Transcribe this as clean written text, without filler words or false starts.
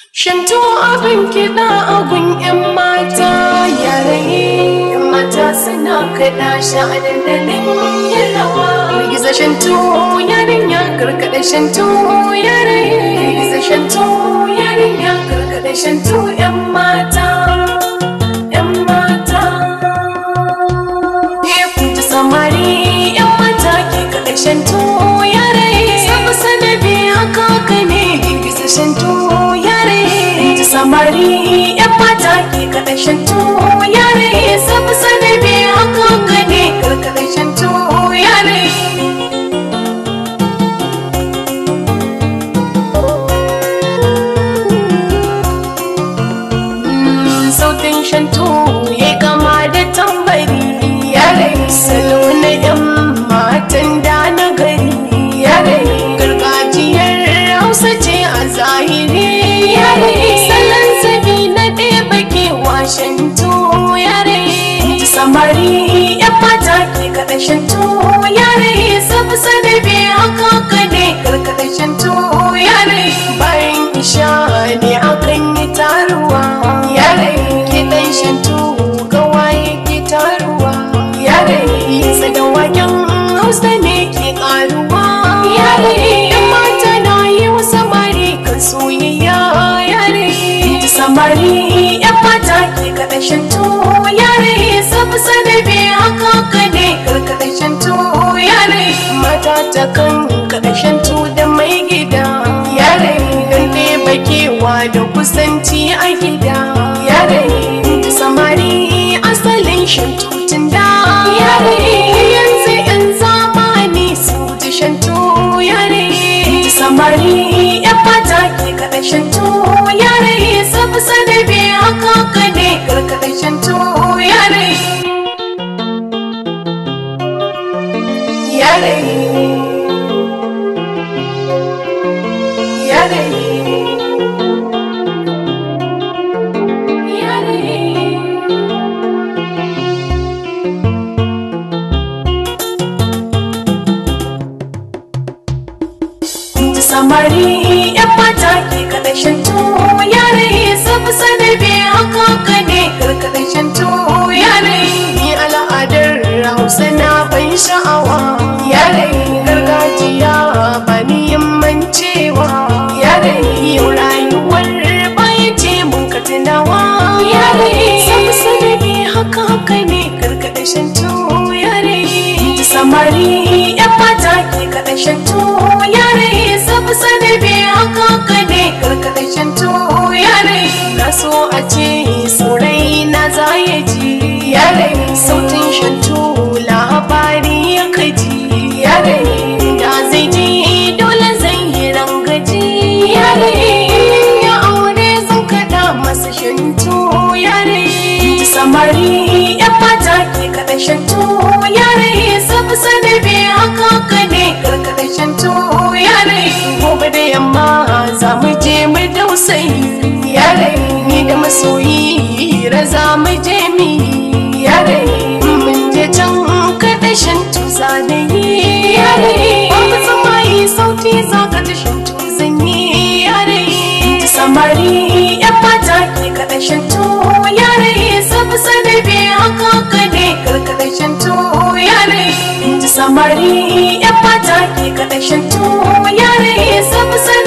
Shantu abin kiɗa a gun 'yan mata yaraye, 'yan mata suna kaɗa shi a dandalin yin rawa. Girgiza shantu yarinya karkaɗa shantu yaraye, girgiza shantu yarinya karkaɗa shantu 'yan mata, 'yan mata. Kun ji samari 'yan mata ke kaɗa shantu yaraye, sabu sanabi haka haka ne girgiza shantu yaraye. Samari 'yan mata ke kaɗa shantu yare, sabu sanabi haka haka ne karkaɗa shantu yare. Sautin shantu ya kama da tambari yare, salo na 'yan matan da na gari yare, gargajiyar Hausa ce a zahiri yare, salon zabi na ɗeba ke washantu yare. Samari 'yan mata ke kaɗa shantu yare, sabu sanabi haka haka ne karkaɗa shantu yare. Bayan isha ne akan yi taruwa yare, kiɗan shantu gawaye ke taruwa yare, yinsa da waken Hausa ne ke ƙaruwa yare. 'Yan mata na yi wa samari kan soyayya yare, samari 'yan mata ke kaɗa shantu yare, sabu sanabi haka haka ne karkaɗa shantu yare. Mata ta kan kaɗa shantu da mai gida yare, don ɗeba kewa da kusanci a gida yare. Samari asalin shantu tun da yare, yanzu 'yan zamani su ji shantu yare. Samari 'yan mata ke kaɗa shantu yare, sabu sanabi haka haka ne karkaɗa shantu yare. Yare, yare, yare. Samari 'yan mata ke kaɗa shantu yare, sabu sanabi haka haka ne karkaɗa shantu yare. Ni al'adar Hausa na ban sha'awa yare, gargajiya ba ni yammancewa yare, yau rayuwar baya ce mun ka tunawa yare, sabu sanabi haka haka ne karkaɗa shantu yare. Samari 'yan mata ke kaɗa shantu yare, sabu sanabi haka haka ne karkaɗa shantu yare. Na so a ce saurayi na za ya ji yare, sautin shantu labari ya kaji yare, da zai ji dole zai yi rangaji yare, ya aure zan kaɗa masa shantu yare. Samari 'yan mata ke kaɗa shantu yare, sabu sanabi haka haka ne karkaɗa shantu yare. Gobe da yamma za mu je mu dausayi yare, ni da masoyi hira za mu je mi yare, mun je can kaɗa shantu za na yi yare, babu tsammayi sauti za ka ji shantu zan yi yare. Samari 'yan mata ke kaɗa shantu yare, sabu sanabi haka haka ne karkaɗa shantu yare. Samari 'yan mata ke kaɗa shantu yare, sabu sanabi